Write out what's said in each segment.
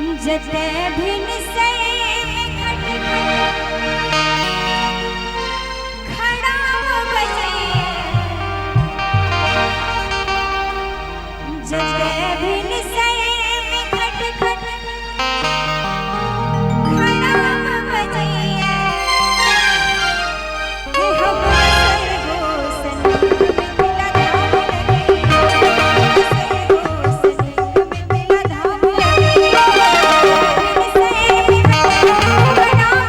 जते भिन से खट खट खड़ा बजैया, जते भिन से खट खट खड़ा बजैया, हे हमरा सरगोसन मिथिला धाम लगैया, सरगोसन मिथिला धाम लगैया, भिन से खड़ा बजैया,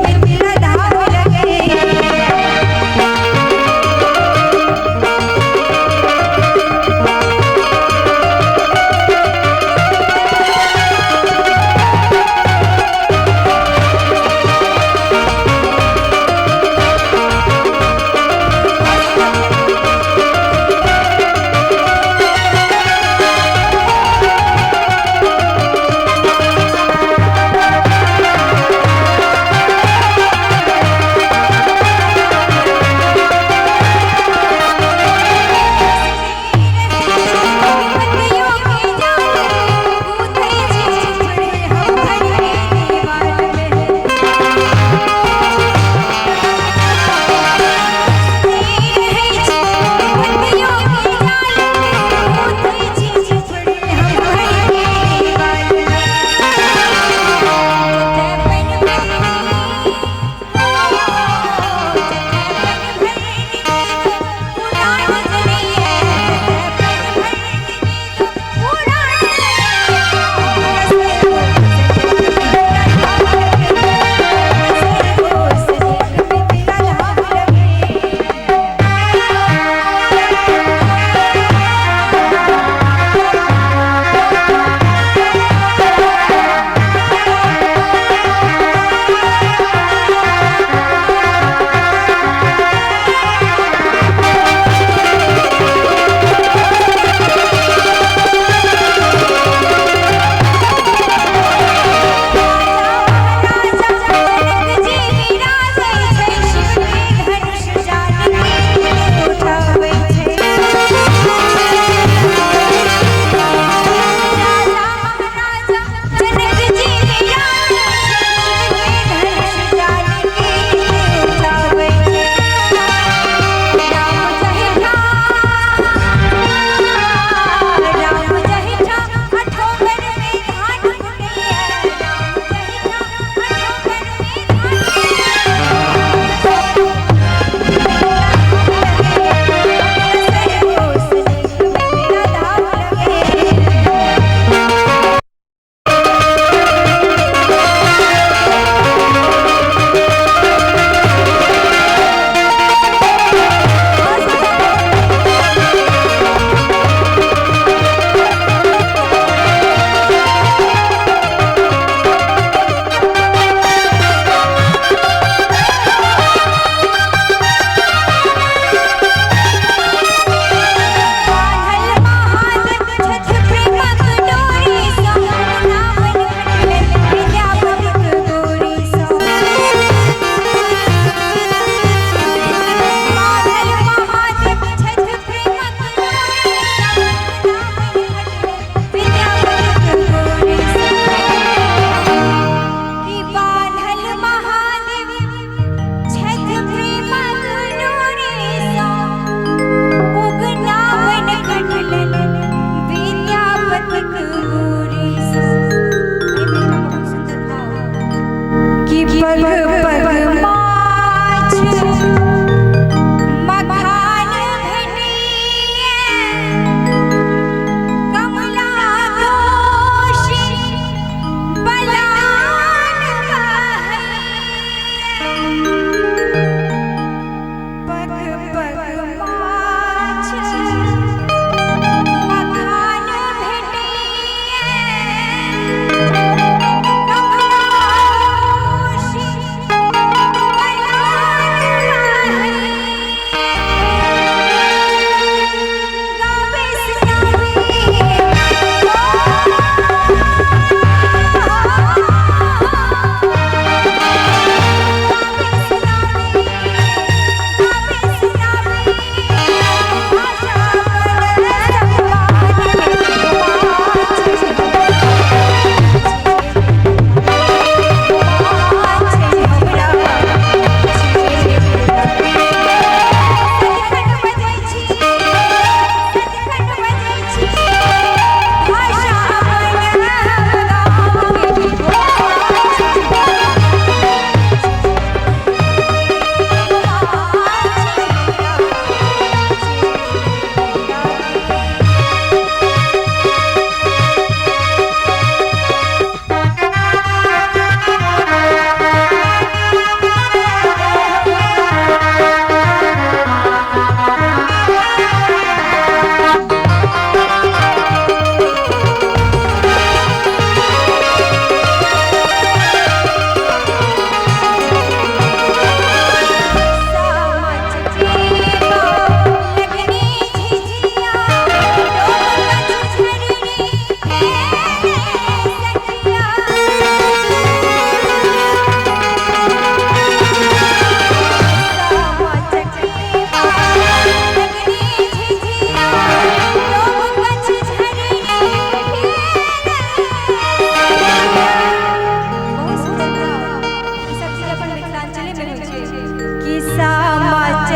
मिथिला धाम लगैया। पग पग माछ मखान भेटिए, कमला कोशी बलान बहैये। पग पग माछ मखान भेटिए, कमला कोशी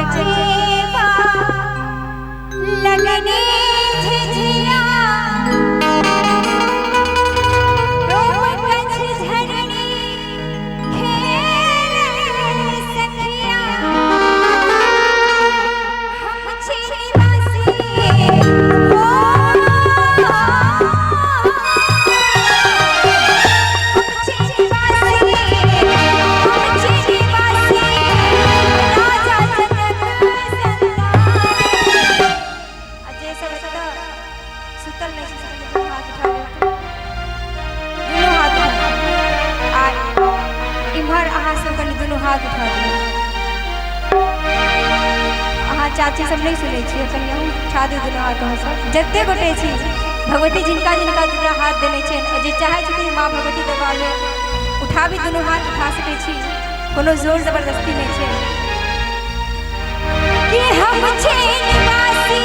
पजेबा लगने झिझिया, डोमकछ झरनी खेल सखिया। हम छी निवासी हो, हम छी निवासी, हम छी निवासी राजा जनक संतान। आ जे सब एतऽ सुतल नहि छै, सबके दुनू हाथ उठा लिअ, दुनू हाथ उठा। आ इम्हर अहाँ सब कनि दुनू हाथ उठा दियौ। अहाँ चाची सब नहि सुनै छियै, कनि अहूँ उठा दियौ दुनू हाथ। अहाँ सब जते गोटे छी, भगवती जिनका जिनका दुनू हाथ देने छनि आ जे चाहै छथिन माँ भगवती दरबारमे उठाबी दुनू हाथ, उठा सकै छी, कोनो जोर जबरदस्ती नहि छै। कि हम छी निवासी